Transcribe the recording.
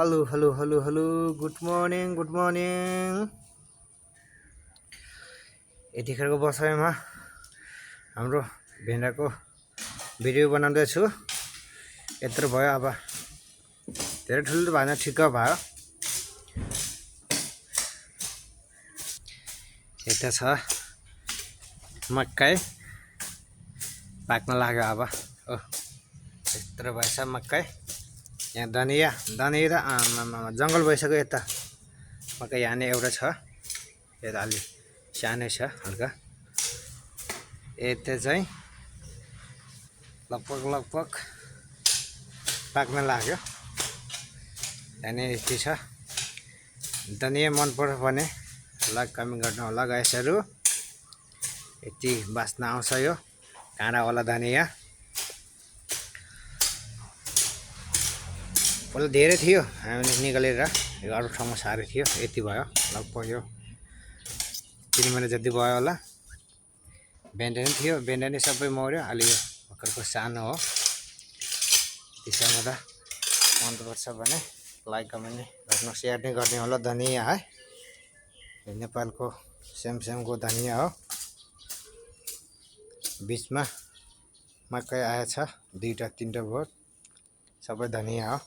Hello hello hello hello good morning good morning. यतिखेरको बसाइमा हाम्रो भेन्डाको भिडियो बनाउँदैछु। यत्रो भयो, अब धेरै ठुलो भएन, ठिक्क भयो। यता छ मकै पाक्न लाग्यो। अब यत्रो भएछ मकै। यहाँ धनिया धनिया त जङ्गल भइसक्यो। यता मकै यहाँ नै एउटा छ, यता अलि सानै छ हल्का। यता चाहिँ लगभग पाक्न लाग्यो। त्यहाँनिर यति छ। धनिया मन पर्छ भने लाइक कमेन्ट गर्नु होला गाइसहरू। यति बास्ना आउँछ यो काँडावाला धनिया। पहिला धेरै थियो, हामीले निकालेर यो अरू ठाउँमा सारेको थियो। यति भयो, लगभग यो 3 महिना जति भयो होला। भेन्डा पनि थियो, भेन्डा नि सबै मर्यो। अलि यो भर्खरको सानो हो। त्यसैमा त मनपर्छ भने लाइक कमेन्ट गर्नु, सेयर नै गर्ने होला। धनिया है, नेपालको सेमको धनिया हो। बिचमा मकै आएछ 2-3टा बोट, सबै धनिया हो।